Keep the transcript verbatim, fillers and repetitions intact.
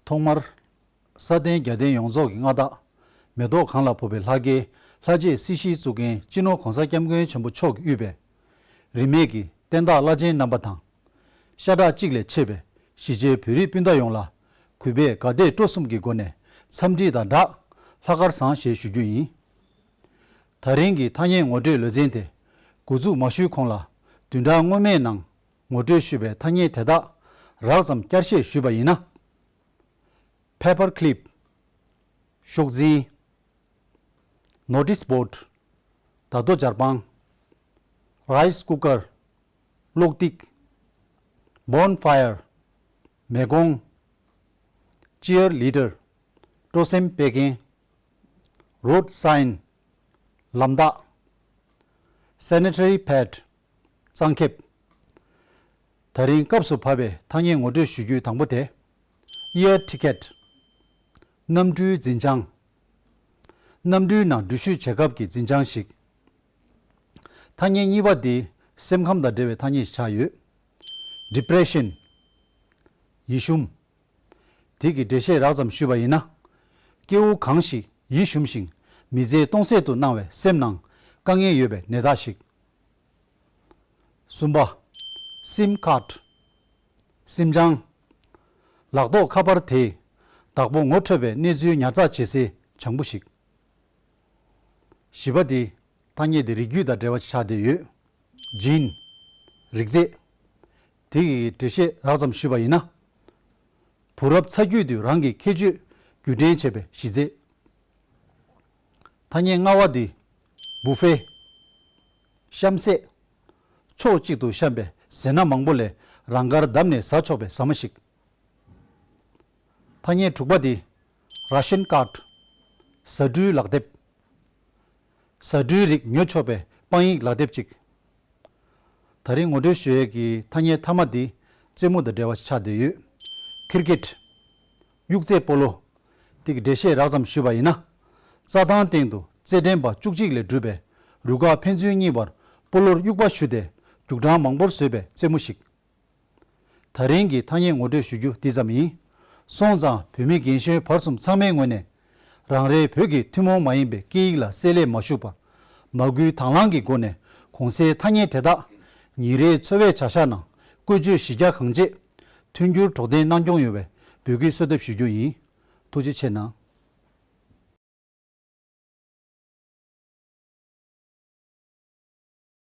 ཐོག་མར། ས་སྟེང་རྒྱལ་བསྟན་ཡོངས་རྫོགས་ཀྱི་མངའ་བདག་མེ་ཏོག་གང་ལ་ཕོག་པའི་ལྷ་སྐལ་ལྷ་རྗེའི་སྲིད་ཞིའི་གཙུག་རྒྱན་སྤྱི་ནོར་༸གོང་ས་༸སྐྱབས་མགོན་ཆེན་པོ་མཆོག་གིས་དབུས་པའི་རིས་མེད་ཀྱི་བསྟན་བདག་བླ་ཆེན་རྣམ་པ་དང་། ཤ་ཁྲག་གཅིག་ལས་མཆེད་པའི་གཞིས་བྱེས་བོད་རིགས་སྤུན་ཟླ་ཡོངས་ལ་གུས་པས་དགའ་དད་སྤྲོ་གསུམ་གྱི་སྒོ་ནས་འཚམས་འདྲི་དང་སྦྲགས་ལྷག་དཀར་བཟང་ཞེས་ཞུ་རྒྱུ་ཡིན། ད་རིང་གི་ཐ་སྙད་ངོ་སྤྲོད་ལེ་ཚན་དེ་འགོ་འཛུགས་མ་ཞུས་གོང་ལ་བདུན་ཕྲག་སྔོན་མའི་ནང་ངོ་སྤྲོད་ཞུས་པའི་ཐ་སྙད་དེ་དག་རགས་ཙམ་བསྐྱར་བཤད་ཞུས་པ་ཡིན་ན། པེ་པར་ཀི་ལིབ། ཤོག་འཛིན། ནོ་ཊིས་བོཌ། དར་རྡོ་སྦྱར་པང་། རའིས་ཀུ་ཀར། གློག་ཐིག། བོན་ཕ་ཡར། མེ་གོང་། ཅི་ཡར་ལི་ཌར། སྤྲོ་སེམས་སྤེལ་མཁན། རོཌ་སའིན། ལམ་རྟགས། སེ་ནི་ཊ་རི་པེཌ། གཙང་ཁེབས། ད་རིང་སྐབས་སུ་བབས་པའི་ཐ་སྙད་ངོ་སྤྲོད་ཞུ་རྒྱུའི་དང་པོ་དེ། ཨེར་ཊི་ཀེཊ། གནམ་གྲུའི་འཛིན་བྱང་། གནམ་གྲུའི་ནང་འགྲུལ་བཞུད་བྱེད་སྐབས་ཀྱི་འཛིན་བྱང་ཞིག་ཐ་སྙད་གཉིས་པ་འདི་སེམས་ཁམས་དང་འབྲེལ་བའི་ཐ་སྙད་ཞིག་ཆགས་ཡོད། ཌི་པི་རེ་ཤན། ཡིད་ཞུམ། དེ་གི་འགྲེལ་བཤད་རགས་ཙམ་ཞུས་པ་ཡིན་ན། སྐྱེ་བོ་གང་ཞིག་ཡིད་ཞུམ་ཞིང་མི་ཚེ་སྟོང་ཟད་དུ་སྣང་བའི་སེམས་ནང་དཀའ་ངལ་ཡོད་པའི་ནད་རྟགས་ཤིག་གསུམ་པ། སིམ་ཁཊ། སིམ་ལྗང་། ལག་ཐོགས་ཁ་པར་དེས་བདག་པོ་ངོ་འཕྲོད་པའི་གནས་ཚུལ་ཉར་ཚགས་བྱེད་སའི་བྱང་བུ་ཞིག་བཞི་པ་འདི་ཐ་སྙད་འདི་རིགས་རྒྱུད་དང་འབྲེལ་བ་ཆགས་བསྡད་ཡོད། ཇིན། རིགས་རྫས། དེ་ཡི་འགྲེལ་བཤད་རགས་ཙམ་ཞུས་པ་ཡིན་ན། བུ་རབས་ཚ་རྒྱུད་དུ་རང་གི་ཁྱད་ཆོས་རྒྱུད་འདྲེན་བྱེད་པའི་གཞི་རྩའི། ཐ་སྙད་ལྔ་པ་འདི། བུ་ཕེ། གཤམ་གསལ། ཕྱོགས་གཅིག་ཏུ་བཤམས་པའི་ཟས་སྣ་མང་པོ་ལས་རང་དགར་བརྡབས་ནས་ཟ་ཆོག་པའི་ཟ་མ་ཞིག་ཐ་སྙད་དྲུག་པ་འདི། ར་ཤན་ཀཊ། ཟ་འབྲུའི་ལག་དེབ། ཟ་འབྲུའི་རིགས་ཉོ་ཆོག་པའི་དཔང་ཡིག་ལག་དེབ་ཅིག་ད་རིང་ངོ་སྤྲོད་ཞུ་ཡས་ཀྱི་ཐ་སྙད་མཐའ་མ་འདི་རྩེད་མོ་དང་འབྲེལ་བ་ཆགས་བསྡད་ཡོད། ཁིར་ཀེཊ། གཡུག་རྩེད་སྤོ་ལོ། དེ་གི་འགྲེལ་བཤད་རགས་ཙམ་ཞུས་པ་ཡིན་ན། རྩྭ་ཐང་སྟེང་དུ་རྩེད་འགྲན་པ་བཅུ་གཅིག་ལས་གྲུབ་པའི་རུ་ཁག་ཕན་ཚུན་གཉིས་བར་སྤོ་ལོར་དབྱུག་པ་གཞུས་ཏེ་རྒྱུག་གྲངས་མང་པོར་བཟོས་པའི་རྩེད་མོ་ཞིག་ད་རིང་གི་ཐ་སྙད་ངོ་སྤྲོད་ཞུ་རྒྱུ་འདི་ཙམ་ཡིན། སོང་ཙང་བོད་མི་རྒན་གཞོན་བར་གསུམ་ཚང་མའི་ངོས་ནས། རང་རེའི་བོད་ཀྱི་ཐུན་མོང་མ་ཡིན་པའི་སྐད་ཡིག་ལ་བསྲེ་ལྷད་མ་ཞུགས་པར། མ་བསྐུལ་དང་བླངས་ཀྱི་སྒོ་ནས་གོང་གསལ་ཐ་སྙད་དེ་དག་ཉིན་རེའི་འཚོ་བའི་བྱ་གཞག་ནང་བཀོལ་སྤྱོད་གཞི་རྒྱ་གང་ཆེ། མཐུན་འགྱུར་གྲོགས་དན་གནང་སྐྱོང་ཡོང་བའི་འབོད་སྐུལ་གསོལ་འདེབས་ཞུ་རྒྱུ་ཡིན། ཐུགས་རྗེ་ཆེ་གནང་།